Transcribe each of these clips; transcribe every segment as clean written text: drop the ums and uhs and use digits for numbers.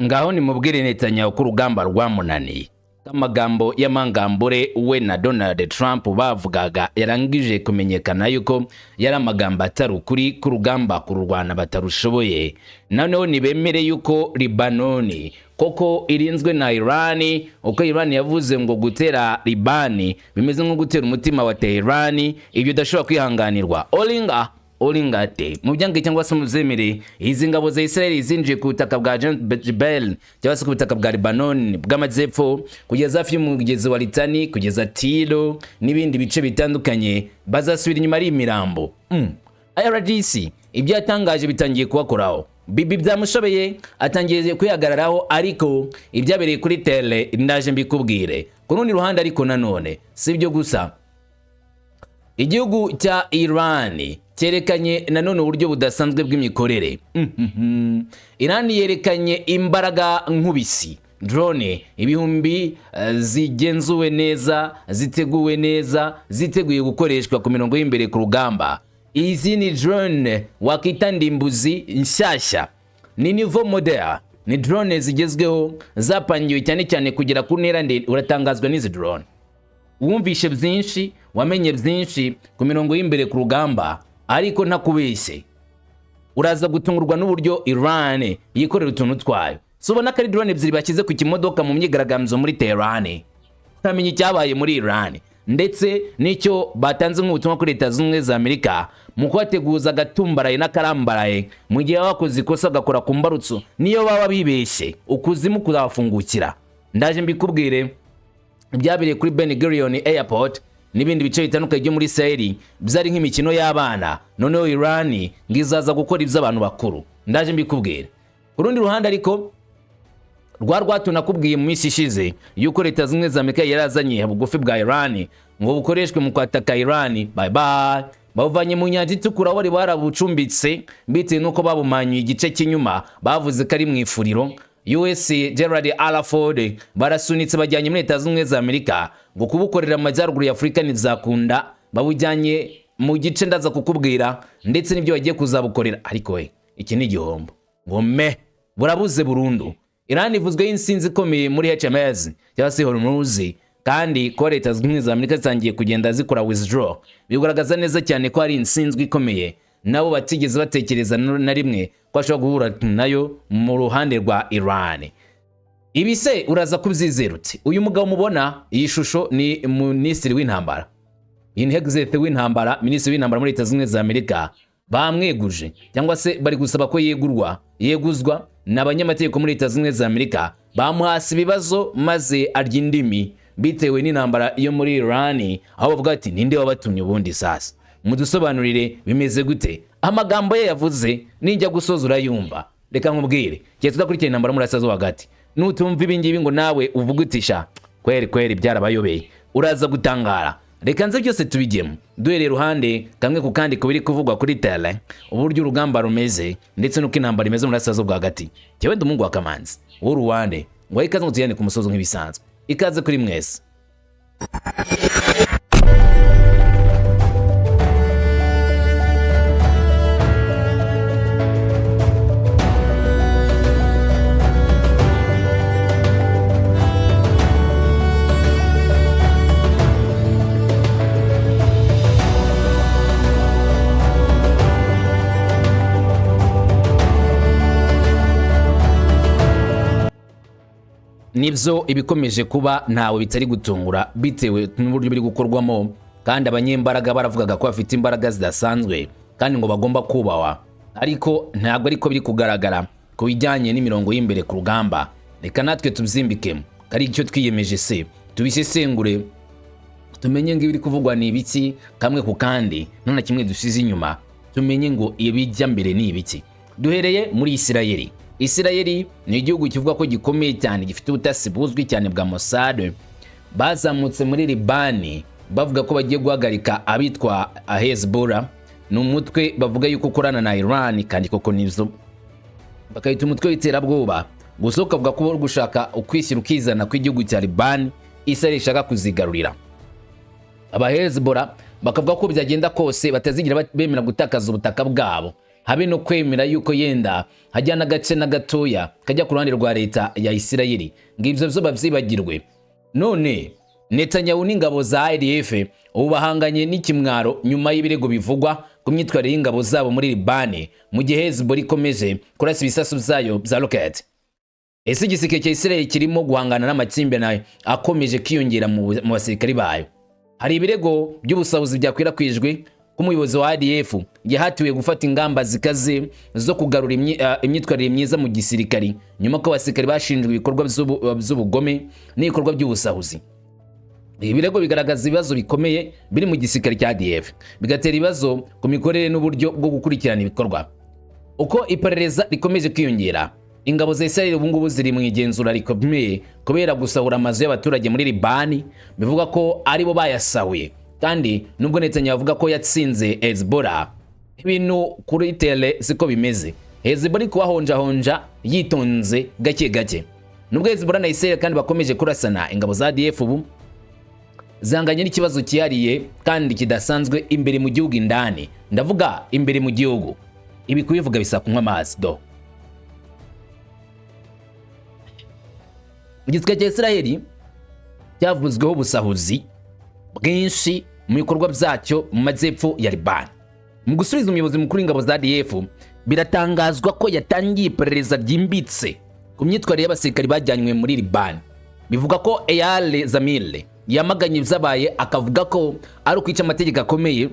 Ngaho nimubwire Netanyahu ko urugamba rwamunaniye. Amagambo y'amangambure we na Donald Trump bavugaga yarangije kumenyekana yuko yari amagambo atari ukuri, k'urugamba kururwana batarushoboye. Noneho nibemere yuko Libanoni koko irinzwe na Irani, uko Irani yavuze ngo gutera Libani bimeze nko gutera umutima wa Teherani, ibyo udashobora kwihanganirwa. Olinga Olingate mu byange cyangwa se muzemere, izi ngabo za Israel zinjiye ku butaka bwa Jebel cyangwa se ku butaka bwa Lebanon bw'amajyepfo, kugeza hafi y'umugezi wa Litani, kugeza Tiro n'ibindi bice bitandukanye, bazasubira inyuma ari imirambo. IRGC ibyo yatangaje bitangiye kubakoraho. Bibi byamushobeye, atangiye kwihagararaho, ariko ibyabereye kuri tele ndaje mbikubwire. Ku rundi ruhande ariko nanone si ibyo gusa, igihugu cya Iran cyerekanye nanone uburyo budasanzwe bw'imikorere. Iran yerekanye imbaraga nkubisi, drone ibihumbi zigenzuwe neza, ziteguwe neza, ziteguye gukoreshwa ku mirongo y'imbere ku rugamba. Izi ni drone wakita ndimbuzi nshyashya, ni niveau model, ni drone zigezweho zapangiwe cyane cyane kugera ku ntera ndende. Uratangazwa n'izi drone. Wumvishe byinshi, wamenye byinshi ku mirongo y'imbere ku rugamba, ariko ntakubeshye, uraza gutungurwa n'uburyo Iran yikorera utuntu twayo. Si ubona ko ari drone ebyiri bashyize ku kimodoka mu myigaragambyo muri Tehran? Uramenya icyabaye muri Iran ndetse n'icyo batanze nk'ubutumwa kuri Leta Zunze Ubumwe za Amerika mu kubateguza agatumbaraye n'akarambaraye mu gihe baba bakoze ikosa bagakora ku mbarutso, niyo baba bibeshye, ukuzimu kuzabafungukira. Ndaje mbikubwire ibyabereye kuri Ben Gurion Airport n'ibindi bice bitandukanye byo muri Israel. Byari nk'imikino y'abana, noneho Iran ngo izaza gukora iby'abantu bakuru. Ndaje mbikubwire. Ku rundi ruhande ariko, rwa rwato nakubwiye mu minsi ishize yuko Leta Zunze Ubumwe za Amerika yarazanye bugufi bwa Iran ngo bukoreshwe mu kwataka Iran, bye bye, bawuvanye mu Nyanja Itukura bari barabucumbitse bitewe n'uko babumanyuye igice cy'inyuma, bavuze ko ari mu ifuriro. US Gerald R Ford barasunitse bajyanye muri Leta Zunze Ubumwe za Amerika ngo kubukorera mu majyaruguru ya Afurika ntibizakunda, babujyanye mu gice ndaza kukubwira ndetse n'ibyo bagiye kuzabukorera. Ariko we, iki ni igihombo ngo me burabuze burundu. Iran ivuzweho insinzi ikomeye muri HMS cyangwa se Hormuz, kandi ko Leta Zunze Ubumwe za Amerika zitangiye kugenda zikora withdraw bigaragaza neza cyane ko ari insinzwi ikomeye nabo batigeze batekereza na rimwe ko bashobora guhura nayo mu ruhande rwa Iran. Ibi se uraza kubyizera uti? Uyu mugabo mubona iyi shusho ni minisitiri w'intambara, iyi ni Hegseth w'intambara, minisitiri w'intambara muri Leta Zunze Ubumwe za Amerika. Bamweguje cyangwa se bari gusaba ko yegurwa, yeguzwa ni abanyamategeko muri Leta Zunze Ubumwe za Amerika. Bamuhase ibibazo maze arya indimi bitewe n'intambara yo muri Iran, aho bavuga ati: "Ninde wabatumye ubundi? Sasa mudusobanurire bimeze gute?" Amagambo ye yavuze nijya gusoza urayumva. Reka nkubwire, kigiye tudakurikira intambara muri Asazo hagati, nutumva ibi ngibi ngo nawe uvuge uti: "Sha, kweri kweri byarabayobeye," uraza gutangara. Reka nze byose tubijyemo duhereye iruhande kamwe ku kandi ku biri kuvugwa kuri tele, uburyo urugamba rumeze ndetse n'uko intambara imeze muri Asazo bwa hagati. Jyewe ndi umuhungu wa Kamanzi w'uruwande, ngo ikaze ngo tujyane ku musozo nk'ibisanzwe. Ikaze kuri mwese. Nibyo, ibikomeje kuba ntawe bitari gutungura bitewe n'uburyo biri gukorwamo, kandi abanyembaraga baravugaga ko bafite imbaraga zidasanzwe kandi ngo bagomba kubahwa, ariko ntabwo ariko biri kugaragara ku bijyanye n'imirongo y'imbere ku rugamba. Reka natwe tubyimbikemo, ari icyo twiyemeje se, tubisesengure, tumenye ngo ibiri kuvugwa ni ibiki kamwe ku kandi, nta na kimwe dusize inyuma, tumenye ngo ibijya mbere ni ibiki. Duhereye muri Isirayeli. Isirayeli ni igihugu kivuga ko gikomeye cyane, gifite ubutasi buzwi cyane bwa Mossad. Bazamutse muri Libani bavuga ko bagiye guhagarika abitwa Hezbollah, ni umutwe bavuga yuko ukorana na Iran, kandi koko nibyo, bakayita umutwe w'iterabwoba gusa, ukavuga ko bari gushaka ukwishyira ukizana kw'igihugu cya Libani, Israel ishaka kuzigarurira. Aba Hezbollah bakavuga ko byagenda kose batazigera bemera gutakaza ubutaka bwabo. Habe no kwemera yuko yenda hajya n'agace na gatoya kajya ku ruhande rwa leta ya Isirayeli, ngo ibyo byo babyibagirwe. None Netanyahu n'ingabo za IDF ubu bahanganye n'ikimwaro nyuma y'ibirego bivugwa ku myitwarire y'ingabo zabo muri Libani, mu gihe Hezbollah ikomeje kurasa ibisasu byayo bya rocket. Ese igisirikare cya Israel kirimo guhangana n'amakimbirane akomeje kwiyongera mu basirikari bayo? Hari ibirego by'ubusahuzi byakwirakwijwe ko umuyobozi wa IDF yahatiwe gufata ingamba zikaze zo kugarura imyitwarire myiza mu gisirikari, nyuma ko abasirikari bashinjwe ibikorwa by'ubugome n'ibikorwa by'ubusahuzi. Ibi birego bigaragaza ibibazo bikomeye biri mu gisirikare cya IDF, bigatera ibibazo ku mikorere n'uburyo bwo gukurikirana ibikorwa. Uko iperereza rikomeje kwiyongera, ingabo za Israel ubu ngubu ziri mu igenzura rikomeye kubera gusahura amazu y'abaturage muri Libani, bivuga ko aribo bayasahuye. Kandi nubwo Netanyahu avuga ko yatsinze Hezbollah, ibintu kuri terrain siko bimeze. Hezbollah iri kubahonjahonja yitonze gake gake. Nubwo Hezbollah na Israel kandi bakomeje kurasana, ingabo za IDF ubu zihanganye n'ikibazo cyihariye kandi kidasanzwe imbere mu gihugu indani. Ndavuga imbere mu gihugu. Ibi kubivuga bisaba kunywa amazi. Do igisirikare cya Israel cyavuzweho ubusahuzi bwinshi mu bikorwa byacyo mu majyepfo ya Libani. Mu gusubiza, umuyobozi mukuru w'ingabo za IDF biratangazwa ko yatangiye iperereza ryimbitse ku myitwarire y'abasirikari bajyanywe muri Libani. Bivuga ko Eyal Zamir yamaganye ibyabaye, akavuga ko ari ukwica amategeko akomeye,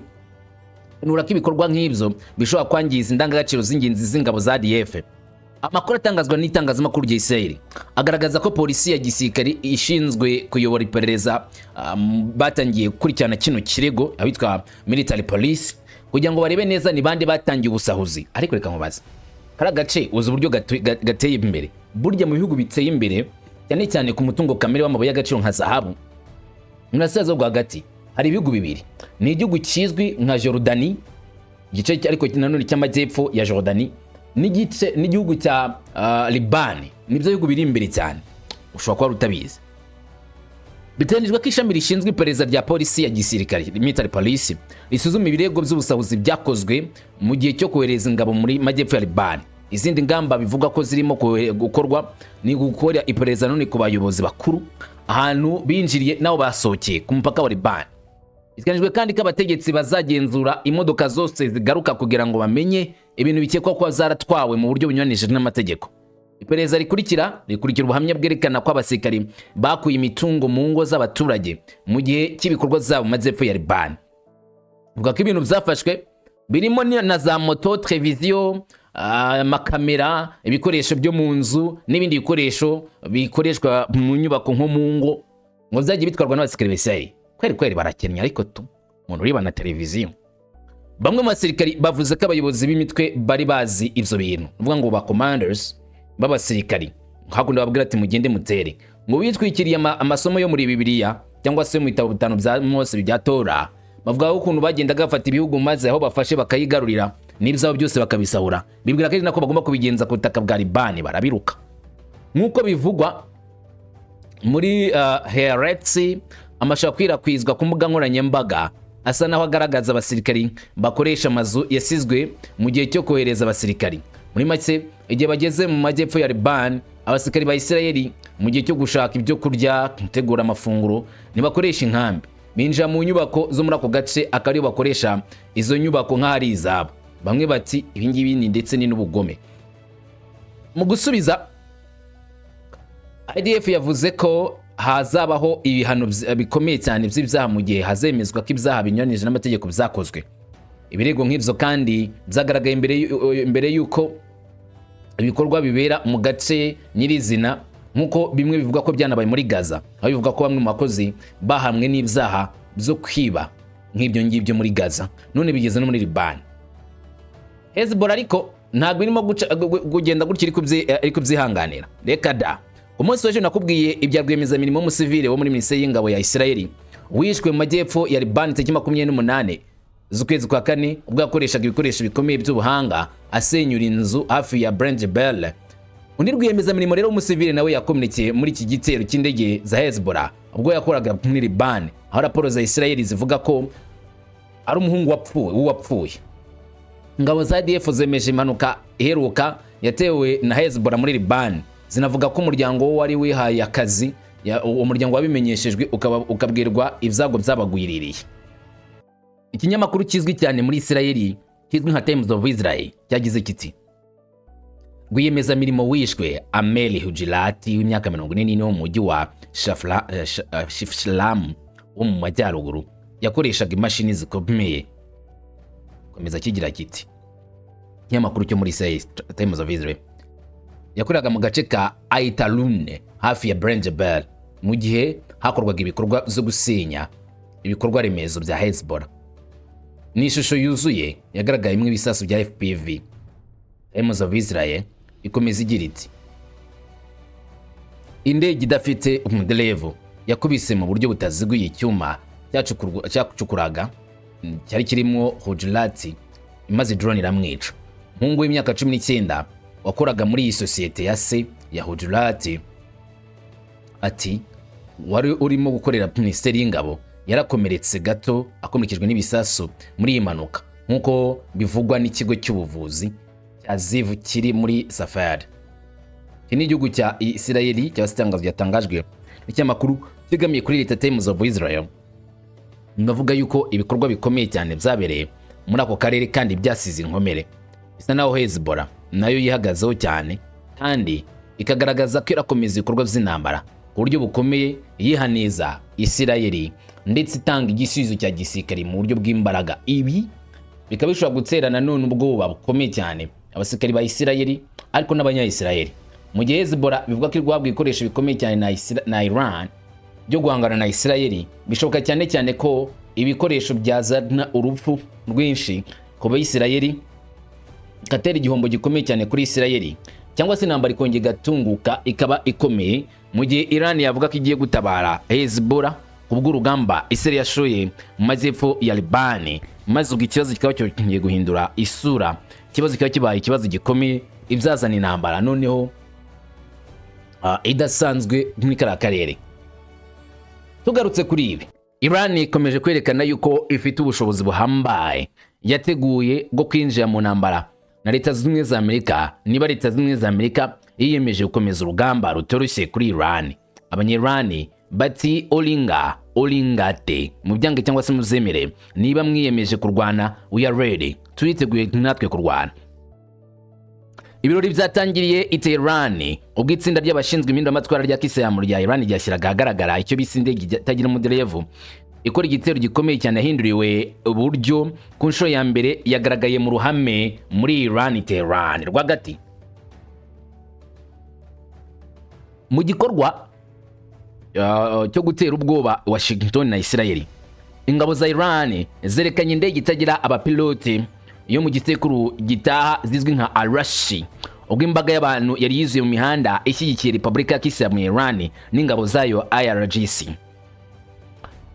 nura ko ibikorwa nk'ibyo bishobora kwangiza indangagaciro z'ingenzi z'ingabo za IDF. Amakuru atangazwa n'itangazamakuru rya Israel agaragaza ko polisi ya gisirikari ishinzwe kuyobora iperereza batangiye gukurikirana kino kirego, abitwa military police, kugira ngo barebe neza ni bande batangiye ubusahuzi. Ariko reka nkubaze, kariya gace uzi uburyo gateye imbere? Burya mu bihugu biteye imbere cyane cyane ku mutungo kamere w'amabuye y'agaciro nka zahabu, mu burasirazuba bwo hagati hari ibihugu bibiri. Ni igihugu kizwi nka Jordani, igice ariko nanone cy'amajyepfo ya Jordani, n'igice n'igihugu cya Libani. Nibyo bihugu biri imbere cyane, ushobora kuba utabizi. Biteganijwe ko ishami rishinzwe iperereza rya polisi ya gisirikare, military police, risuzuma ibirego by'ubusahuzi byakozwe mu gihe cyo kohereza ingabo muri majyepfo ya Libani. Izindi ngamba bivugwa ko zirimo gukorwa ni gukora iperereza none ku bayobozi bakuru, ahantu binjiriye n'aho basohokeye ku mupaka wa Libani. Biteganijwe kandi ko abategetsi bazagenzura imodoka zose zigaruka kugira ngo bamenye ibintu bikekwa kuba zaratwawe mu buryo bunyuranije n'amategeko. Iperereza rikurikira ubuhamya bwerekana ko abasirikari bakuye imitungo mu ngo z'abaturage mu gihe cy'ibikorwa zabo mu majyepfo ya Libani. Bivuga ko ibintu byafashwe birimo na za moto, televiziyo, amakamera, ibikoresho byo mu nzu n'ibindi bikoresho bikoreshwa mu nyubako nko mu ngo, ngo byagiye bitwarwa n'abasirikari ba Israel. Kweri kweri barakennye, ariko tu umuntu uriba na televiziyo. Bamwe mu basirikari bavuze ko abayobozi b'imitwe bari bazi ibyo bintu, uvuga ngo ba commanders b'abasirikari, hakundi bababwira ati: "Mugende mutere", ngo bitwikiriye amasomo yo muri Bibiliya cyangwa se mu bitabo bitanu bya Mose bya Tora. Bavuga ko ukuntu bagendaga bafata ibihugu, maze aho bafashe bakayigarurira n'ibyabo byose bakabisahura, bibwira ko ari nako bagomba kubigenza ku butaka bwa Libani, barabiruka. Nk'uko bivugwa muri Haaretz, amashusho akwirakwizwa ku mbuga nkoranyambaga asa naho agaragaza abasirikari bakoresha amazu yasizwe mu gihe cyo kohereza abasirikari. Muri make, igihe bageze mu majyepfo ya Liban, abasirikari ba Isirayeli mu gihe cyo gushaka ibyo kurya, gutegura amafunguro, ntibakoresha inkambi. Binjira mu nyubako zo muri ako gace, akaba ariyo bakoresha izo nyubako nk'aho ari izabo. Bamwe bati: "Ibi ngibi ni ndetse ni n'ubugome." Mu gusubiza, IDF yavuze ko hazabaho ibihano bikomeye cyane by'ibyaha mu gihe hazemezwa ko ibyaha binyuranyije n'amategeko byakozwe. Ibirego nk'ibyo kandi byagaragaye imbere y'uko ibikorwa bibera mu gace nyirizina, nk'uko bimwe bivuga ko byanabaye muri Gaza, aho bivuga ko bamwe mu bakozi bahamwe n'ibyaha byo kwiba nk'ibyo ngibyo muri Gaza, none bigeze no muri Libani. Hezbollah ariko ntabwo irimo kugenda gutya iri kubyihanganira, reka da. Ku munsi w'ejo nakubwiye ibya rwiyemezamirimo w'umusivile wo muri minisiteri y'ingabo ya Isirayeli wishwe mu majyepfo ya Libani tariki 28 z'ukwezi kwa kane, ubwo yakoreshaga ibikoresho bikomeye by'ubuhanga asenyura inzu hafi ya Bint Jbeil. Undi rwiyemezamirimo rero w'umusivile nawe yakomerekeye muri iki gitero cy'indege za Hezbollah ubwo yakoraga muri Libani, aho raporo za Isirayeli zivuga ko ari umuhungu wapfuye w'uwapfuye. Ingabo za IDF zemeje impanuka iheruka yatewe na Hezbollah muri Liban, zinavuga ko umuryango wo wari wihaye akazi, uwo muryango wabimenyeshejwe, ukabwirwa ibyago byabagwiririye. Ikinyamakuru kizwi cyane muri Isirayeli kizwi nka Times of Israel cyagize kiti: "Rwiyemezamirimo wishwe Ameli Hujirati w'imyaka 44 wo mu mujyi wa Shifshilam wo mu majyaruguru yakoreshaga imashini zikomeye." Komeza kigira kiti, ikinyamakuru cyo muri Israel Times of Israel, yakoreraga mu gace ka Aitalune hafi ya Brenjebel mu gihe hakorwaga ibikorwa byo gusenya ibikorwa remezo bya Hezbollah. Ni ishusho yuzuye yagaragayemo ibisasu bya FPV. Times of Israel ikomeza igira iti: "Indege idafite umuderevu yakubise mu buryo butaziguye icyuma cyacukuraga cyari kirimo Hujurati, imaze drone iramwica." Umuhungu w'imyaka 19 wakoraga muri iyi sosiyete ya se ya Hujurati ati wari urimo gukorera minisiteri y'ingabo yarakomeretse gato, akomerekejwe n'ibisasu muri iyi mpanuka, nk'uko bivugwa n'ikigo cy'ubuvuzi cya Zivu kiri muri Safari. Iki ni igihugu cya Isirayeli, cyangwa se itangazo ryatangajwe n'ikinyamakuru cyegamiye kuri leta Times of Israel. Ndavuga yuko ibikorwa bikomeye cyane byabereye muri ako karere kandi byasize inkomere. Bisa naho Hezbollah nayo yihagazeho cyane kandi ikagaragaza ko irakomeza ibikorwa by'intambara ku buryo bukomeye, yihaniza Isirayeli ndetse itanga igisubizo cya gisirikare mu buryo bw'imbaraga. Ibi bikaba bishobora gutera nanone ubwoba bukomeye cyane abasirikari ba Isirayeli ariko n'abanya-Isirayeli, mu gihe Hezbollah bivuga ko iri guhabwa ibikoresho bikomeye cyane na Iran byo guhangana na Isirayeli. Bishoboka cyane cyane ko ibikoresho byazana urupfu rwinshi ku Bayisirayeli, bigatera igihombo gikomeye cyane kuri Isirayeli, cyangwa se intambara ikongera igatunguka ikaba ikomeye, mu gihe Iran yavuga ko igiye gutabara Hezbollah kubw'urugamba Isirayeli yashoye mu majyepfo ya Libani, maze ubwo ikibazo kikaba cyongeye guhindura isura, ikibazo kikaba kibaye ikibazo gikomeye, ibyazana intambara noneho idasanzwe muri kariya karere. Tugarutse kuri ibi, Iran ikomeje kwerekana yuko ifite ubushobozi buhambaye yateguye bwo kwinjira mu ntambara na Leta Zunze Ubumwe za Amerika niba Leta Zunze Ubumwe za Amerika yiyemeje gukomeza urugamba rutoroshye kuri Iran. Abanyirani bati: "Olinga olingate, mu byange cyangwa se muzemere, niba mwiyemeje kurwana, we are ready, turiteguye natwe kurwana." Ibirori byatangiriye i Tehran ubwo itsinda ry'abashinzwe impinduramatwara rya kisilamu rya Iran ryashyiraga ahagaragara icyo bise indege itagira umuderevu ikora igitero gikomeye cyane, yahinduriwe uburyo ku nshuro ya mbere yagaragaye mu ruhame muri Iran, Tehran rwagati, mu gikorwa cyo gutera ubwoba Washington na Israel. Ingabo za Iran zerekanye indege itagira abapilote yo mu gisekuru gitaha zizwi nka Arashi, ubwo imbaga y'abantu yari yuzuye mu mihanda ishyigikiye Repubulika ya Kisilamu ya Iran n'ingabo zayo IRGC.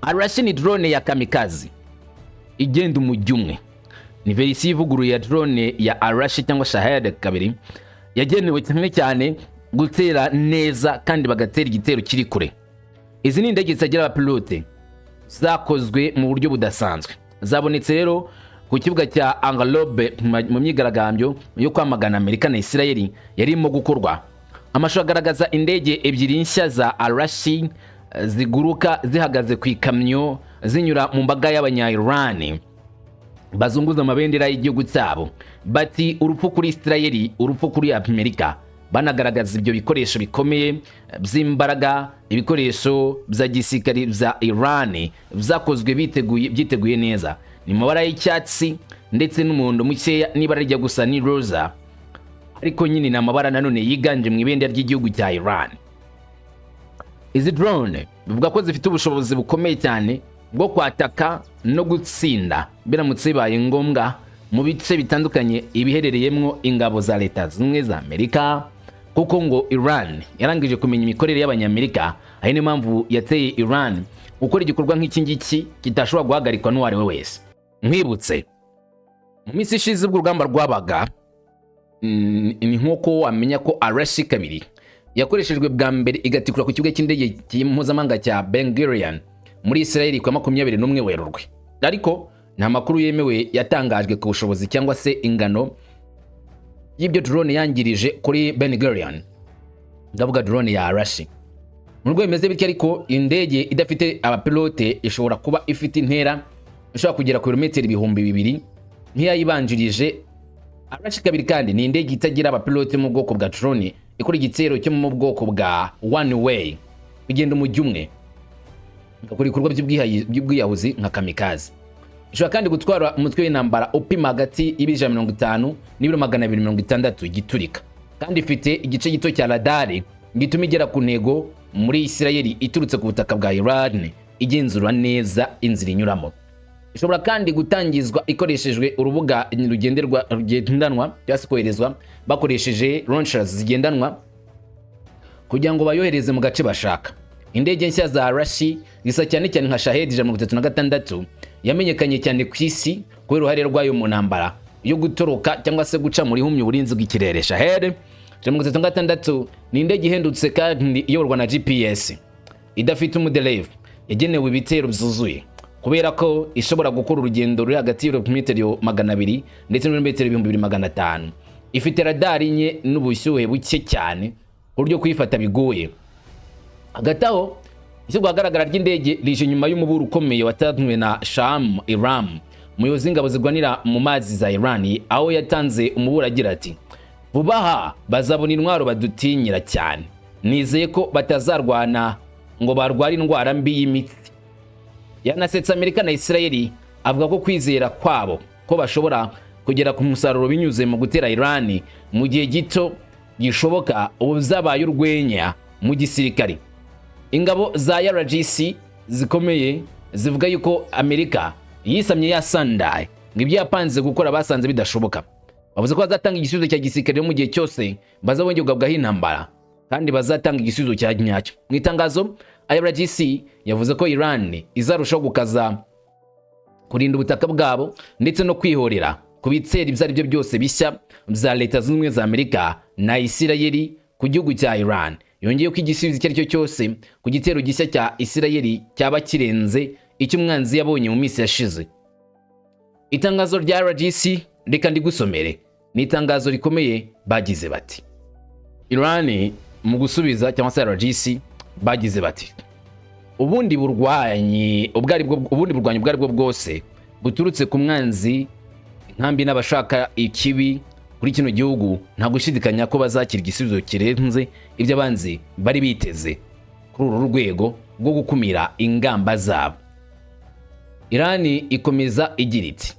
Arashi ni drone ya kamikaze igenda umujyi umwe. Ni verisiyo ivuguruye ya drone ya Arashi cyangwa Shahed 2, yagenewe cyane cyane gutera neza kandi bagatera igitero kiri kure. Izi ni indege zitagira abapilote zakozwe mu buryo budasanzwe. Zabonetse rero ku kibuga cya Angalobe mu myigaragambyo yo kwamagana Amerika na Isirayeli yarimo gukorwa. Amashusho agaragaza indege ebyiri nshya za Arashi ziguruka zihagaze ku ikamyo, zinyura mu mbaga y'abanya-Iran bazunguza amabendera y'igihugu cyabo, bati: "Urupfu kuri Isirayeli, urupfu kuri Amerika." Banagaragaza ibyo bikoresho bikomeye by'imbaraga, ibikoresho bya gisirikari bya Iran byakozwe biteguye, byiteguye neza. Ni mu mabara y'icyatsi ndetse n'umuhondo mukeya n'ibara rijya gusa n'iroza, ariko nyine ni amabara nanone yiganje mu ibendera ry'igihugu cya Iran. Izi drone bivuga ko zifite ubushobozi bukomeye cyane bwo kwataka no gutsinda biramutse bibaye ngombwa mu bice bitandukanye ibiherereyemo ingabo za Leta Zunze Ubumwe za Amerika, kuko ngo Iran yarangije kumenya imikorere y'Abanyamerika. Aho niyo mpamvu yateye Iran gukora igikorwa nk'iki ngiki kitashobora guhagarikwa n'uwo ari we wese. Nkwibutse, mu minsi ishize ubwo urugamba rwabaga, ni nk'uko wamenya ko Arashi 2 yakoreshejwe bwa mbere igatikura ku kibuga cy'indege mpuzamahanga cya Ben Gurion muri Israel ku wa 21 Werurwe, ariko Nta makuru yemewe yatangajwe ku bushobozi cyangwa se ingano y'ibyo drone yangirije kuri Ben Gurion, ndavuga drone ya Arashi. Mu rwego bimeze bityo ariko, indege idafite abapilote ishobora kuba ifite intera ishobora kugera ku birometero 2000 nk'iyayibanjirije Arashi 2. Kandi ni indege itagira abapilote mu bwoko bwa drone ikora igitero cyo mu bwoko bwa one way, kugenda umujyi umwe, igakora ibikorwa by'ubwiyahuzi nka kamikaze. Ishobora kandi gutwara umutwe w'intambara upima hagati y'ibiro 150 n'ibiro 260 giturika, kandi ifite igice gito cya radari gituma igera ku ntego muri Isirayeli iturutse ku butaka bwa Iran, igenzura neza inzira inyuramo. Ishobora kandi gutangizwa ikoreshejwe urubuga rugenderwa rugendanwa cyangwa se koherezwa bakoresheje launchers zigendanwa kugira ngo bayohereze mu gace bashaka. Indege nshya za Arashi zisa cyane cyane nka Shahed 136 yamenyekanye cyane ku isi kubera uruhare rwayo mu ntambara yo gutoroka cyangwa se guca muri humye uburinzi bw'ikirere. Shahed 136 ni indege ihendutse kandi iyoborwa na GPS, idafite umuderevu, yagenewe ibitero byuzuye kubera ko ishobora gukora urugendo ruri hagati y'ibirometero 200 ndetse n'ibirometero 2500. Ifite radari nke n'ubushyuhe buke cyane ku buryo kuyifata bigoye. Hagati aho, ishyirwa ahagaragara ry'indege rije nyuma y'umuburo ukomeye watanzwe na Shaham Iram, umuyobozi w'ingabo zirwanira mu mazi za Iran, aho yatanze umuburo agira ati: "Vuba aha bazabona intwaro badutinyira cyane. Nizeye ko batazarwana ngo barware indwara mbi y'imitsi." Yanasetse Amerika na Isirayeli, avuga ko kwizera kwabo ko bashobora kugera ku musaruro binyuze mu gutera Iran mu gihe gito gishoboka ubu byabaye urwenya mu gisirikare. Ingabo za IRGC zikomeye zivuga yuko Amerika yisamye yasandaye, ngo ibyo yapanze gukora basanze bidashoboka. Bavuze ko bazatanga igisubizo cya gisirikare mu gihe cyose bazabongera kugabwaho intambara, kandi bazatanga igisubizo cya nyacyo. Mu itangazo, IRGC yavuze ko Iran izarushaho gukaza kurinda ubutaka bwabo ndetse no kwihorera ku bitero ibyo ari byo byose bishya bya Leta Zunze Ubumwe za Amerika na Isirayeli ku gihugu cya Iran. Yongeye ko igisubizo icyo ari cyo cyose ku gitero gishya cya Isirayeli cyaba kirenze icyo umwanzi yabonye mu minsi yashize. Itangazo rya IRGC, reka ndigusomere, ni itangazo rikomeye. Bagize bati: Iran mu gusubiza, cyangwa se IRGC, bagize bati: "Ubundi burwanyi ubwo ari bwo, ubundi burwanyi ubwo ari bwo bwose buturutse ku mwanzi, inkambi n'abashaka ikibi kuri kino gihugu, nta gushidikanya ko bazakira igisubizo kirenze ibyo abanzi bari biteze kuri uru rwego rwo gukumira ingamba zabo." Irani ikomeza igira iti: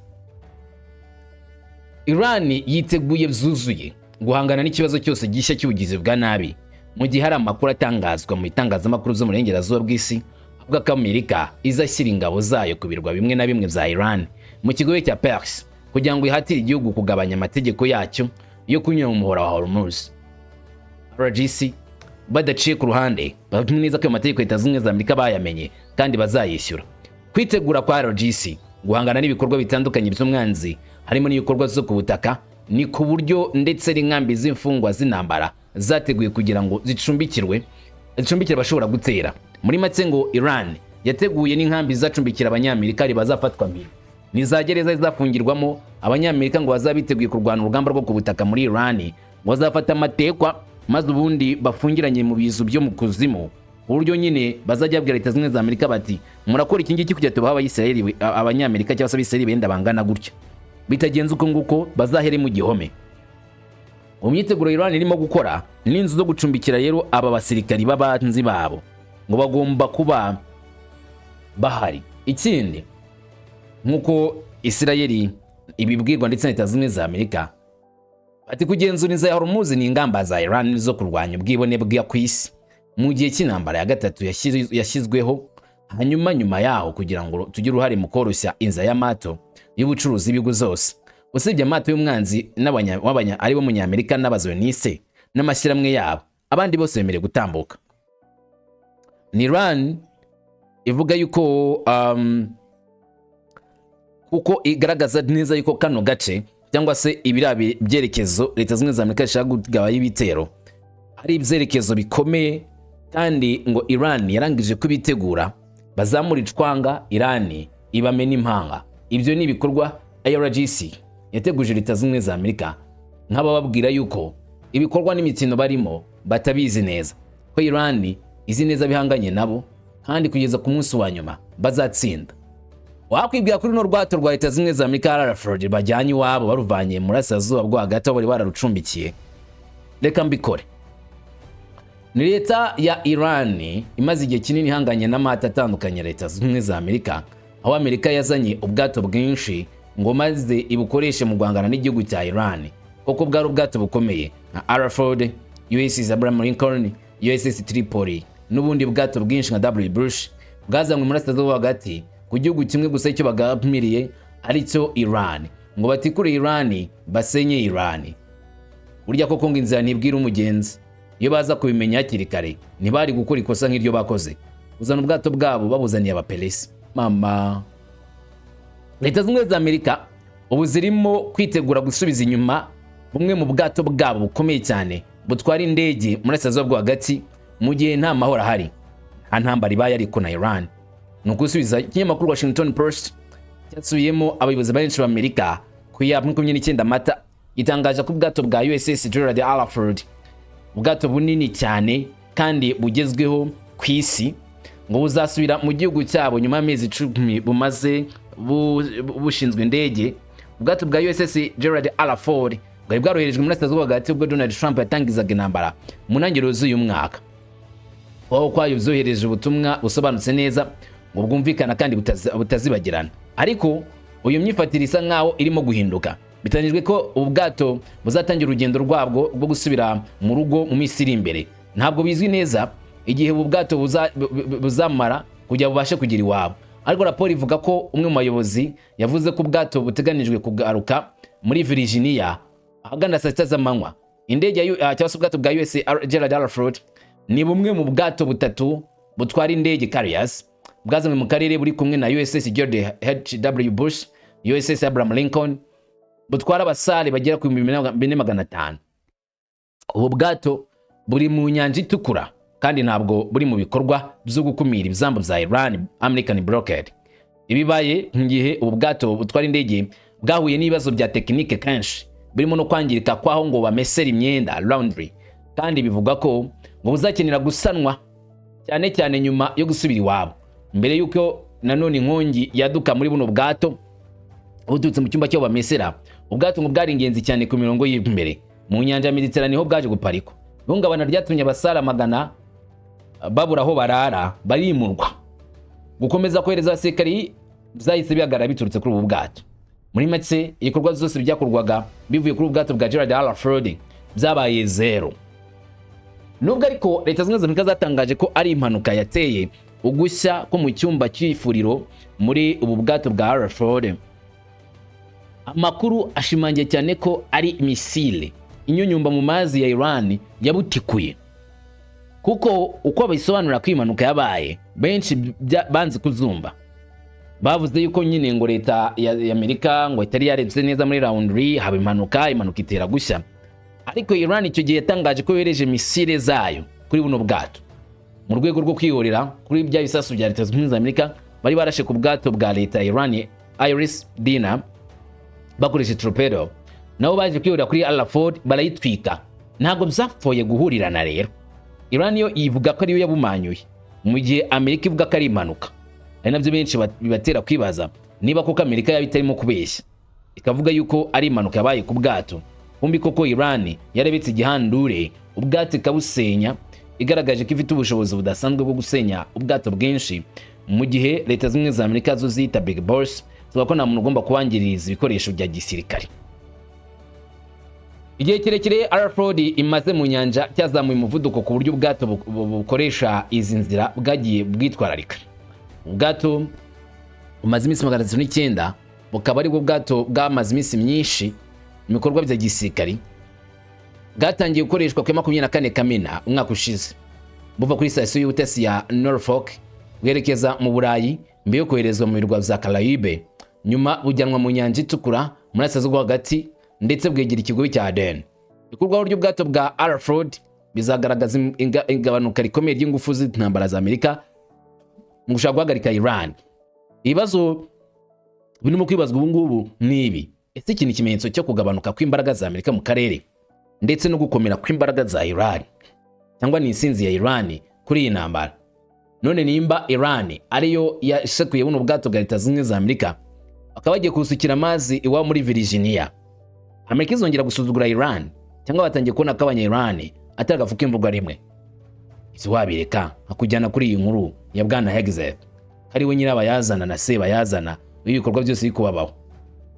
"Irani yiteguye byuzuye guhangana n'ikibazo cyose gishya cy'ubugizi bwa nabi." Mu gihe hari amakuru atangazwa mu bitangazamakuru byo mu burengerazuba bw'isi avuga ko Amerika izashyira ingabo zayo ku birwa bimwe na bimwe bya Iran mu kigobe cya Perse kugira ngo ihatire igihugu kugabanya amategeko yacyo yo kunyura mu muhora wa Hormuz, IRGC badaciye ku ruhande bazi neza ko ayo mategeko Leta Zunze Ubumwe za Amerika bayamenye kandi bazayishyura. Kwitegura kwa IRGC guhangana n'ibikorwa bitandukanye by'umwanzi, harimo n'ibikorwa zo ku butaka, ni ku buryo ndetse n'inkambi z'imfungwa z'intambara zateguye kugira ngo zicumbikire abashobora gutera. Muri make, ngo Iran yateguye n'inkambi zizacumbikira Abanyamerika bazafatwa mpiri, ni za gereza zizafungirwamo Abanyamerika ngo bazaba biteguye kurwana urugamba rwo ku butaka muri Iran, ngo bazafata amatekwa maze ubundi bafungiranye mu bizu byo mu kuzimu, ku buryo nyine bazajya babwira Leta Zunze Ubumwe za Amerika bati: "Murakora iki ngiki kugira tubahe Abayisiraheli, Abanyamerika cyangwa se Abisiraheli benda bangana gutya. Bitagenze uko nguko, bazahere mu gihome." Mu myiteguro Iran irimo gukora n'inzu zo gucumbikira rero aba basirikari b'abanzi babo, ngo bagomba kuba bahari. Ikindi, nk'uko Isirayeli ibibwirwa ndetse na Leta Zunze Ubumwe za Amerika, ati kugenzura inzira ya Hormuz ni ingamba za Iran zo kurwanya ubwibone bwa ku isi mu gihe cy'intambara ya gatatu yashyizweho hanyuma nyuma yaho, kugira ngo tugire uruhare mu koroshya inzira y'amato y'ubucuruzi y'ibihugu zose, usibye amato y'umwanzi ari bo Munyamerika n'Abazioniste n'amashyirahamwe yabo, abandi bose bemerewe gutambuka. Ni Iran ivuga yuko kuko igaragaza neza yuko kano gace cyangwa se ibiriya byerekezo Leta Zunze Ubumwe za Amerika zishaka kugabayo ibitero ari ibyerekezo bikomeye, kandi ngo Iran yarangije kubitegura. Bazamura icwanga, Iran ibamena impanga. Ibyo ni ibikorwa IRGC yateguje Leta Zunze Ubumwe za Amerika, nk'abababwira yuko ibikorwa n'imikino barimo batabizi neza, ko Iran izi neza bihanganye nabo, kandi kugeza ku munsi wa nyuma bazatsinda. Wakwibwira kuri runo rwato rwa Leta Zunze Ubumwe za Amerika Rutherford bajyanye iwabo, baruvanye mu burasirazuba bwo hagati aho bari bararucumbikiye. Reka mbikore. Ni leta ya Iran imaze igihe kinini ihanganye n'amata atandukanye ya Leta Zunze Ubumwe za Amerika, aho Amerika yazanye ubwato bwinshi ngo maze ibukoreshe mu guhangana n'igihugu cya Iran, kuko bwari ubwato bukomeye nka Rutherford, USS Abraham Lincoln, USS Tripoli n'ubundi bwato bwinshi nka W Bush, bwazanywe muri burasirazuba hagati ku gihugu kimwe gusa, icyo bagambiriye aricyo Iran, ngo batikure Iran, basenye Iran. Burya koko ngo inzira ntibwira umugenzi. Iyo baza kubimenya hakiri kare, ntibari gukora ikosa nk'iryo bakoze, kuzana ubwato bwabo babuzaniye Abaperesi. Mama, Leta Zunze Ubumwe za Amerika ubu zirimo kwitegura gusubiza inyuma bumwe mu bwato bwabo bukomeye cyane butwara indege muri burasirazuba bwo hagati, mu gihe nta mahoro ahari, nta ntambara ibaye ariko na Iran. Ni ugusubiza. Ikinyamakuru Washington Post cyasubiyemo abayobozi benshi b'Amerika ku ya 29 Mata, gitangaje ko ubwato bwa USS Gerald R. Ford, ubwato bunini cyane kandi bugezweho ku isi, ngo buzasubira mu gihugu cyabo nyuma y'amezi 10 bumaze bushinzwe indege. Ubwato bwa USS Gerald R. Ford bwari bwaroherejwe muri burasirazuba hagati ubwo Donald Trump yatangizaga intambara mu ntangiriro z'uyu mwaka. Aho kwayo byohereje ubutumwa busobanutse neza ngo bwumvikana kandi butazibagirana. Ariko uyu myifatire isa nkaho irimo guhinduka. Biteganyijwe ko ubu bwato buzatangira urugendo rwabwo rwo gusubira mu rugo mu minsi iri imbere. Ntabwo bizwi neza igihe ubu bwato buzamara kugira bubashe kugera iwabo, ariko raporo ivuga ko umwe mu bayobozi yavuze ko ubwato buteganijwe kugaruka muri Virginia ahagana saa 6 z'amanywa. Indege ya cyangwa se ubwato bwa US Gerald R. Ford ni bumwe mu bwato butatu butwara indege, carriers, bwazanywe mu karere, buri kumwe na USS George H.W. Bush, USS Abraham Lincoln, butwara abasare bagera ku 4500. Ubu bwato buri mu Nyanja Itukura kandi ntabwo buri mu bikorwa byo gukumira ibyambu bya Iran, American blockade. Ibibaye mu gihe ubu bwato butwara indege bwahuye n'ibibazo bya tekinike kenshi, birimo no kwangirika kw'aho ngo bamesera imyenda, laundry, kandi bivugwa ko ngo buzakenera gusanwa cyane cyane nyuma yo gusubira iwabo. Mbere y'uko nanone inkongi yaduka muri buno bwato buturutse mu cyumba cyaho bamesera, ubwato ngo bwari ingenzi cyane ku mirongo y'imbere mu nyanja ya Mediterane, niho bwaje guparikwa. Ihungabana ryatumye abasara magana babura aho barara, barimurwa. Gukomeza kohereza abasirikari byahise bihagarara biturutse kuri ubu bwato. Muri make, ibikorwa byose byakorwaga bivuye kuri ubu bwato bwa Gerald R. Ford byabaye zero. Nubwo ariko Leta Zunze Ubumwe za Amerika zatangaje ko ari impanuka yateye ugushya ko mu cyumba cy'ifuriro muri ubu bwato bwa R. Ford, amakuru ashimangiye cyane ko ari misile inyunyumba mu mazi ya Iran yabutikuye, kuko uko babisobanura ko impanuka yabaye, benshi banze kuzumva. Bavuze yuko nyine ngo leta ya Amerika ngo itari yarebye neza muri laundry, haba impanuka, impanuka itera gushya. Ariko Iran icyo gihe yatangaje ko yohereje misile zayo kuri buno bwato mu rwego rwo kwihorera kuri bya bisasu bya Leta Zunze Ubumwe za Amerika bari barashe ku bwato bwa leta ya Iran Iris Dina bakoresheje torpedo. Nabo baje kwihorera kuri R. Ford, barayitwika. Ntabwo byapfuye guhurirana rero. Iran yo ivuga ko ariyo yabumanyuye, mu gihe Amerika ivuga ko ari impanuka, ari nabyo benshi bibatera kwibaza niba koko Amerika yaba itarimo kubeshya, ikavuga yuko ari impanuka yabaye ku bwato, kumbi koko Iran yarebetse igihandure ubwato ikabusenya, igaragaje ko ifite ubushobozi budasanzwe bwo gusenya ubwato bwinshi, mu gihe Leta Zunze Ubumwe za Amerika zo zita Big Boss, zivuga ko nta muntu ugomba kubangiriza ibikoresho bya gisirikare. Igihe kirekire R. Ford imaze mu nyanja cyazamuye umuvuduko ku buryo ubwato bukoresha izi nzira bwagiye bwitwararika. Ubwato bumaze iminsi 309, bukaba aribwo bwato bwamaze iminsi myinshi mu bikorwa bya gisirikari. Bwatangiye gukoreshwa ku ya 24 Kamena umwaka ushize, buva kuri sitasiyo y'ubutasi ya Norfolk bwerekeza mu Burayi, mbere yo koherezwa mu birwa bya Caraïbe, nyuma bujyanwa mu Nyanja Itukura, muri Asia rwo hagati, ndetse bwegera ikigobe cya Aden. Ikurwaho ry'ubwato bwa R. Ford bizagaragaza igabanuka rikomeye ry'ingufu z'intambara za Amerika mu gushaka guhagarika Iran. Ibibazo Birimo kwibazwa ubu ngubu ni ibi: ese iki ni ikimenyetso cyo kugabanuka kw'imbaraga za Amerika mu karere ndetse no gukomera kw'imbaraga za Iran, cyangwa ni insinzi ya Iran kuri iyi ntambara? None nimba Iran ariyo yasekuye buno bwato bwa Leta Zunze Ubumwe za Amerika, bakaba bagiye kubusukira amazi iwabo muri Virginia, Amerika izongera gusuzugura Iran, cyangwa batangiye kubona ko abanya Iran atari agafu k'imvugo rimwe? Ibyo wabireka nkakujyana kuri iyi nkuru ya bwana Hegseth, ari we nyirabayazana na sebayazana w'ibikorwa byose biri kubabaho.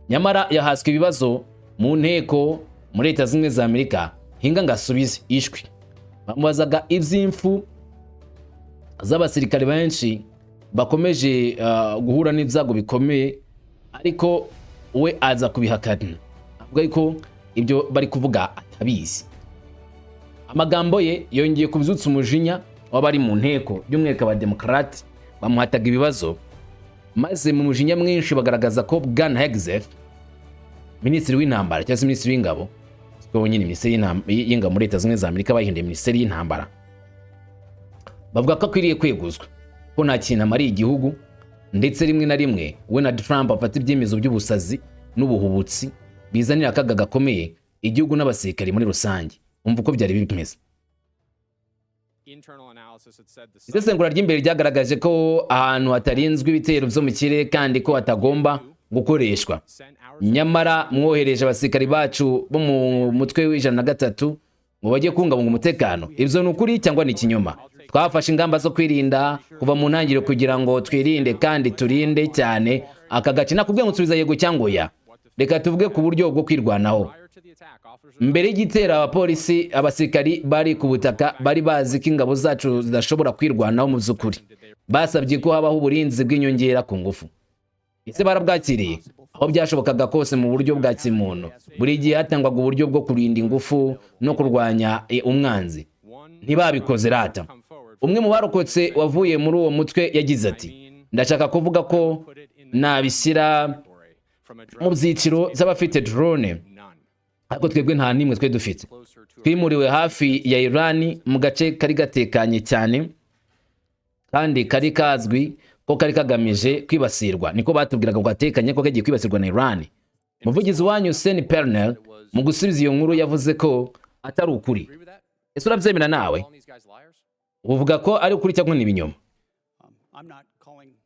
Nyamara yahaswe ibibazo mu nteko muri Leta Zunze Ubumwe za Amerika, hinga ngo asubize ishwi. Bamubazaga iby'impfu z'abasirikare benshi bakomeje guhura n'ibyago bikomeye, ariko we aza kubihakana, avuga ko ibyo bari kuvuga atabizi. Amagambo ye yongeye kubyutsa umujinya w'abari mu nteko, by'umwihariko abademokarati bamuhataga ibibazo, maze mu mujinya mwinshi bagaragaza ko bwana Hegseth, minisitiri w'intambara cyangwa se minisitiri w'ingabo, siko nyine minisiteri y'ingabo muri Leta Zunze Ubumwe za Amerika bahinduye minisiteri y'intambara, bavuga ko akwiriye kweguzwa, ko nta kintu amariye igihugu, ndetse rimwe na rimwe we na Trump afata ibyemezo by'ubusazi n'ubuhubutsi bizanira akaga gakomeye igihugu n'abasirikari muri rusange. Umva uko byari bimeze. Isesengura ry'imbere ryagaragaje ko ahantu hatarinzwe ibitero byo mu kirere kandi ko hatagomba gukoreshwa. Nyamara mwohereje abasirikari bacu bo mu mutwe w'103 ngo bajye kubungabunga umutekano. Ibyo ni ukuri cyangwa ni ikinyoma? Twafashe ingamba zo kwirinda kuva mu ntangiriro kugira ngo twirinde kandi turinde cyane aka gace. Nakubwiye ngo nsubiza yego cyangwa oya. Reka tuvuge ku buryo bwo kwirwanaho. Mbere y'igitero, abapolisi, abasirikari bari ku butaka bari bazi ko ingabo zacu zidashobora kwirwanaho. Mu by'ukuri basabye ko habaho uburinzi bw'inyongera ku ngufu. Ese barabwakiriye? Aho byashobokaga kose mu buryo bwa kimuntu, buri gihe hatangwaga uburyo bwo kurinda ingufu no kurwanya umwanzi. Ntibabikoze rata. Umwe mu barokotse wavuye muri uwo mutwe yagize ati: "Ndashaka kuvuga ko nabishyira mu byiciro by'abafite drone, ariko twebwe nta n'imwe twe dufite. Twimuriwe hafi ya Iran mu gace kari gatekanye cyane kandi kari kazwi ko kari kagamije kwibasirwa. Niko batubwiraga ngo gatekanye, ko kagiye kwibasirwa na Iran." Umuvugizi wanyu Sean Parnell mu gusubiza iyo nkuru yavuze ko atari ukuri. Ese urabyemera nawe? Uvuga ko ari ukuri cyangwa ni ibinyoma?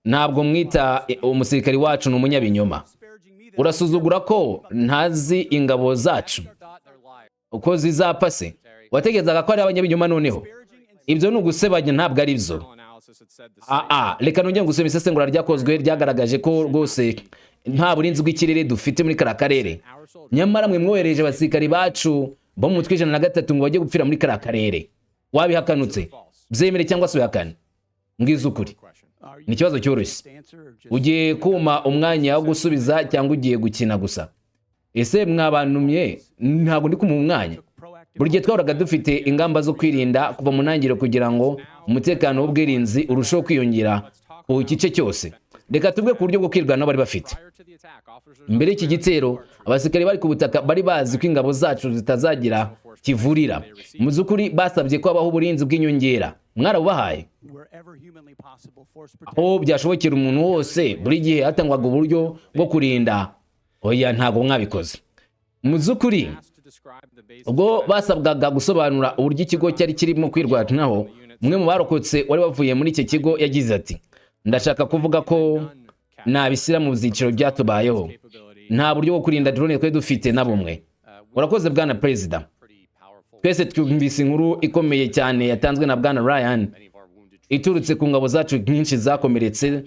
Ntabwo mwita umusirikari wacu ni umunyabinyoma. Urasuzugura ko ntazi ingabo zacu uko zizapfa se? Watekerezaga ko ari abanyabinyoma? Noneho ibyo ni ugusebanya, ntabwo ari byo. Aa, reka nongere gusoma. Isesengura ryakozwe ryagaragaje ko rwose nta burinzi bw'ikirere dufite muri kariya karere. Nyamara mwe mwohereje abasirikari bacu bo mu mutwe 103 ngo bajye gupfira muri kariya karere. Wabihakanutse? Byemere cyangwa se ubihakane. Mbwiza ukuri, ni ikibazo cyoroshye. Ugiye kuma umwanya wo gusubiza cyangwa ugiye gukina gusa? Ese mwabantumye? Ntabwo ndi kumuha umwanya. Buri gihe twahoraga dufite ingamba zo kwirinda kuva mu ntangiriro kugira ngo umutekano w'ubwirinzi urusheho kwiyongera ku gice cyose. Reka tuvuge ku buryo bwo kwirwanaho bari bafite. Mbere y'iki gitero, abasirikare bari ku butaka bari bazi ko ingabo zacu zitazagira kivurira. Mu by'ukuri basabye ko habaho uburinzi bw'inyongera. Mwarabubahaye? Aho byashobokera umuntu wose, buri gihe hatangwaga uburyo bwo kurinda. Oya, ntabwo mwabikoze. Mu by'ukuri ubwo basabwaga gusobanura uburyo ikigo cyari kirimo kwirwanaho, umwe mu barokotse wari wavuye muri icyo kigo yagize ati: "Ndashaka kuvuga ko nabishyira mu byiciro byatubayeho. Nta buryo bwo kurinda drone twari dufite na bumwe." Urakoze, bwana perezida. Twese twumvise inkuru ikomeye cyane yatanzwe na bwana Ryan iturutse ku ngabo zacu nyinshi zakomeretse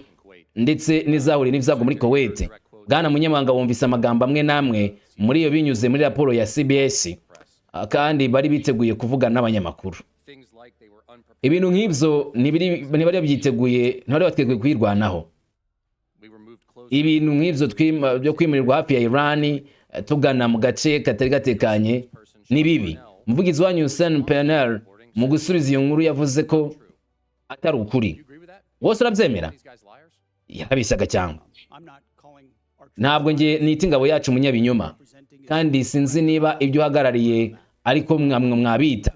ndetse n'izahuriye n'ibyago muri Kuwait. Bwana munyamabanga, wumvise amagambo amwe n'amwe muri iyo binyuze muri raporo ya CBS, kandi bari biteguye kuvugana n'abanyamakuru. Ibintu nk'ibyo ntibari babyiteguye, ntibari bateguye kwirwanaho. Ibintu nk'ibyo byo kwimurirwa hafi ya Iran tugana mu gace katari gatekanye ni bibi. Umuvugizi wanyu Sean Parnell mu gusubiza iyo nkuru yavuze ko atari ukuri. Wose urabyemera? Yarabeshyaga cyangwa? Ntabwo nge nita ingabo yacu umunyabinyoma, kandi sinzi niba ibyo uhagarariye ariko mwamwe mwabita.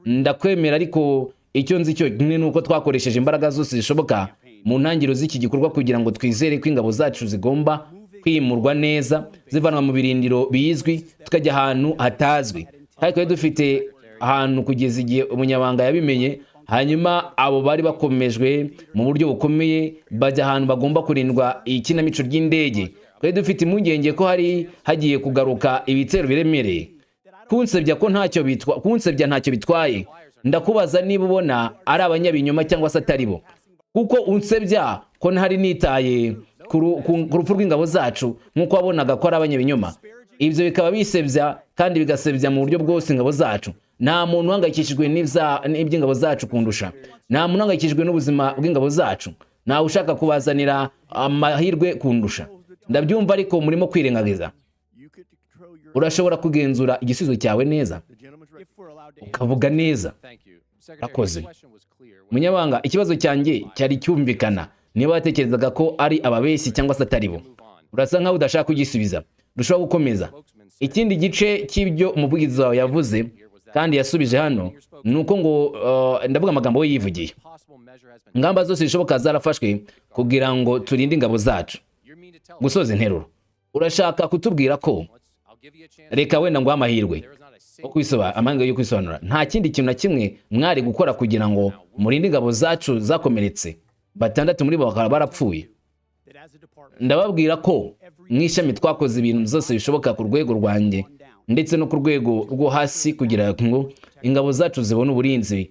Ndakwemera, ariko icyo nzi cyo ni uko twakoresheje imbaraga zose zishoboka mu ntangiriro z'iki gikorwa kugira ngo twizere ko ingabo zacu zigomba kwirwanaho. Kwimurwa neza, zivanwa mu birindiro bizwi, tukajya ahantu hatazwi, kandi twari dufite ahantu kugeza igihe umunyabanga yabimenye. Hanyuma abo bari bakomejwe mu buryo bukomeye bajya ahantu bagomba kurindwa ikinamico ry'indege. Twari dufite impungenge ko hari hagiye kugaruka ibitero biremereye. Kunsebya ko ntacyo bitwa, kunsebya ntacyo bitwaye. Ndakubaza niba ubona ari abanyabinyoma cyangwa se atari bo, kuko unsebya ko ntari nitaye ku rupfu rw'ingabo zacu nk'uko wabonaga ko ari abanyabinyoma. Ibyo bikaba bisebya kandi bigasebya mu buryo bwose ingabo zacu. Nta muntu uhangayikishijwe n'iby'ingabo zacu kundusha. Nta muntu uhangayikishijwe n'ubuzima bw'ingabo zacu. Ntawe ushaka kubazanira amahirwe kundusha. Ndabyumva, ariko murimo kwirengagiza. You could control your Urashobora kugenzura igisubizo cyawe neza, the gentleman's If we're allowed to ukavuga neza. Thank you. Secretary, Akoze. my question was clear. Munyabanga, ikibazo cyanjye cyari cyumvikana, niba watekerezaga ko ari ababeshyi cyangwa se atari bo. Urasa nkaho udashaka kugisubiza. Dushobora gukomeza. Ikindi gice cy'ibyo umuvugizi wawe yavuze kandi yasubije hano ni uko ngo ndavuga amagambo we yivugiye, Possible measure has been ingamba zose zishoboka zarafashwe kugira ngo turinde ingabo zacu. You mean to tell Gusoza interuro, urashaka kutubwira ko I'll give you a chance. Reka wenda nguhe amahirwe There is not a yo single amahirwe yo kwisobanura. Nta kindi kintu na kimwe mwari gukora kugira ngo murinde ingabo zacu zakomeretse, batandatu muri bo bakaba barapfuye? That as a department, Ndababwira ko mu ishami twakoze ibintu byose bishoboka ku rwego rwanjye ndetse no ku rwego rwo hasi kugira ngo ingabo zacu zibone uburinzi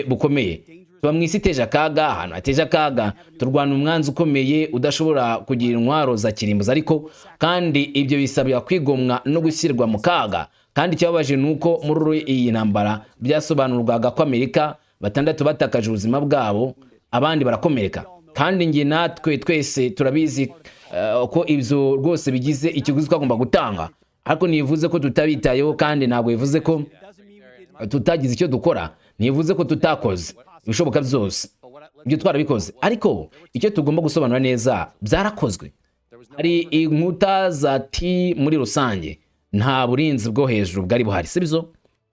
bukomeye. Tuba mu isi iteje akaga, ahantu hateje akaga. Turwana umwanzi ukomeye udashobora kugira intwaro za kirimbuzi, ariko kandi ibyo bisabwa kwigomwa no gushyirwa mu kaga. Kandi ikibabaje ni uko muri iyi ntambara byasobanurwaga ko Amerika batandatu batakaje ubuzima bwabo, abandi barakomereka. Kandi njye natwe twese turabizi ko ibyo rwose bigize ikiguzi twagomba gutanga, ariko ntibivuze ko tutabitayeho, kandi ntabwo bivuze ko doesn't mean we didn't tutagize icyo dukora, ntibivuze ko tutakoze ibishoboka byose. Ibyo twarabikoze, ariko icyo tugomba gusobanura neza, byarakozwe. Hari inkuta za T muri rusange, nta burinzi bwo hejuru bwari buhari, sibyo?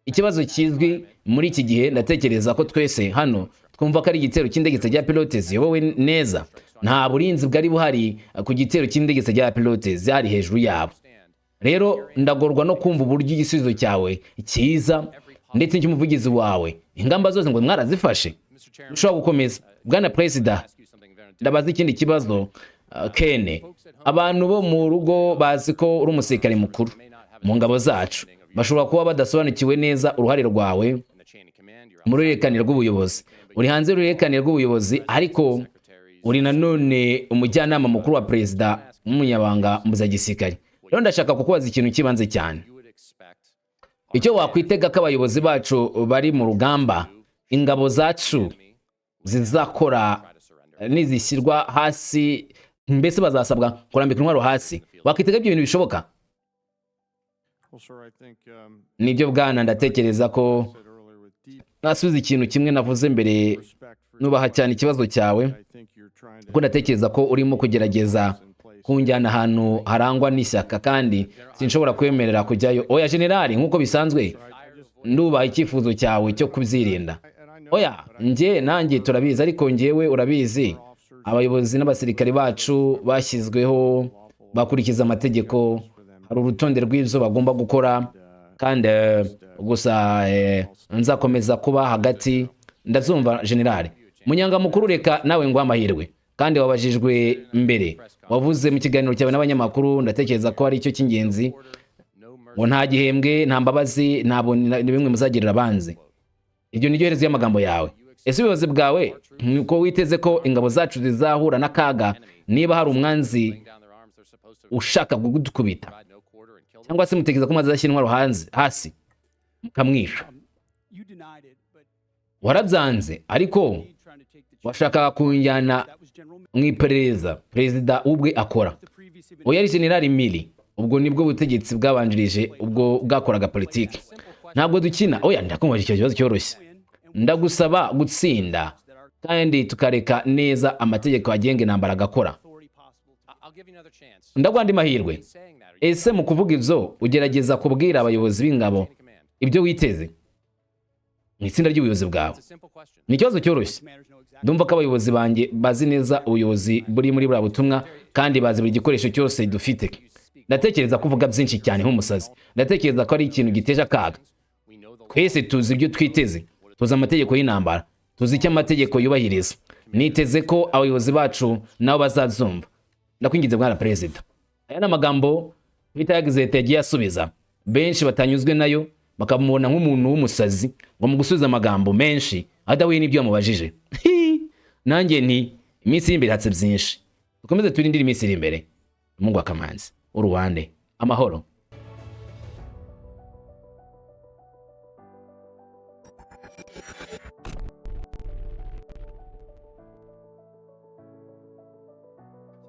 Ikibazo kizwi muri iki gihe, ndatekereza ko twese hano twumva ko ari igitero cy'indege zitagira pilote ziyobowe neza. Nta burinzi bwari buhari ku gitero cy'indege zitagira pilote zari hejuru yabo. Rero ndagorwa no kumva uburyo igisubizo cyawe cyiza ndetse n'icy'umuvugizi wawe, ingamba zose ngo mwarazifashe. Ushobora gukomeza, bwana perezida. Ask you something very Ndabaza ikindi kibazo, Kene. Abantu bo mu rugo bazi ko uri umusirikare mukuru mu ngabo zacu. Bashobora kuba badasobanukiwe neza uruhare rwawe in the chain of command. You're mu ruhererekane rw'ubuyobozi. Uri hanze y'uruhererekane rw'ubuyobozi, ariko uri nanone umujyanama mukuru wa perezida n'umunyabanga mu bya gisirikare. Rero ndashaka kukubaza ikintu cy'ibanze cyane. You would expect Icyo wakwitega ko abayobozi bacu bari mu rugamba, ingabo zacu zizakora nizishyirwa hasi, mbese bazasabwa kurambika intwaro hasi, wakwitega ibyo bintu bishoboka? Well, sir, I think Nibyo bwana, ndatekereza ko said earlier with deep nasubiza ikintu kimwe navuze mbere. respect for Nubaha cyane ikibazo cyawe, I think you're trying to kuko ndatekereza ko urimo kugerageza kunjyana ahantu harangwa n'ishyaka, kandi sinshobora kwemerera kujyayo. Oya generali, nk'uko bisanzwe ndubaha icyifuzo cyawe cyo kubyirinda. Oya, njye nanjye turabizi, ariko njyewe urabizi, abayobozi n'abasirikari bacu bashyizweho bakurikiza amategeko. Hari urutonde rw'ibyo bagomba gukora, kandi gusa nzakomeza kuba hagati. Ndabyumva generali. Munyangamukuru, reka nawe nguhe amahirwe, kandi wabajijwe mbere. Wavuze mu kiganiro cyawe n'abanyamakuru, ndatekereza ko ari cyo cy'ingenzi, ngo nta gihembwe, nta mbabazi, ntabwo ni bimwe muzagirira abanzi. Ibyo ni ryo herezo y'amagambo yawe. Ese ubuyobozi bwawe nuko witeze ko ingabo zacu zizahura n'akaga niba hari umwanzi down their arms. They're supposed to ushaka kugukubita, provide no quarter and kill them. cyangwa se mutekereza ko mwazashyira intwaro hanze hasi mukamwisha? You denied it, but Warabyanze, ariko trying to take the washakaga kunjyana that was General mu iperereza perezida ubwe akora. the previous Oya, yari generali Milley. Ubwo nibwo butegetsi bwabanjirije ubwo bwakoraga politiki. Ntabwo dukina. Oya, ndakumva, icyo kibazo cyoroshye. Ndagusaba gutsinda kandi tukareka neza amategeko agenga intambara agakora. Authority possible. I'll give you another chance. Ndaguha andi mahirwe. In saying that, are you Ese mu kuvuga ibyo ugerageza kubwira abayobozi b'ingabo ibyo witeze mu itsinda ry'ubuyobozi bwawe? It's a simple question. Ni ikibazo cyoroshye. Commanders know exactly Ndumva ko abayobozi banjye bazi neza ubuyobozi buri muri buriya butumwa. Kandi bazi buri gikoresho cyose dufite. Ndatekereza ko uvuga byinshi cyane nk'umusazi. Ndatekereza ko ari ikintu giteje akaga. We know the Twese tuzi ibyo twiteze, tuzi amategeko y'intambara, tuzi icyo amategeko yubahiriza. Niteze ko abayobozi bacu nabo bazabyumva. Ndakwinginze, bwana perezida. Aya ni amagambo Peter Hegseth yagiye asubiza, benshi batanyuzwe nayo, bakamubona nk'umuntu w'umusazi ngo mu gusubiza amagambo menshi adahuye n'ibyo yamubajije. Nanjye nti iminsi iri imbere hatse byinshi, dukomeze turindire iminsi iri imbere. Mungu wa Kamanzi uruwande amahoro.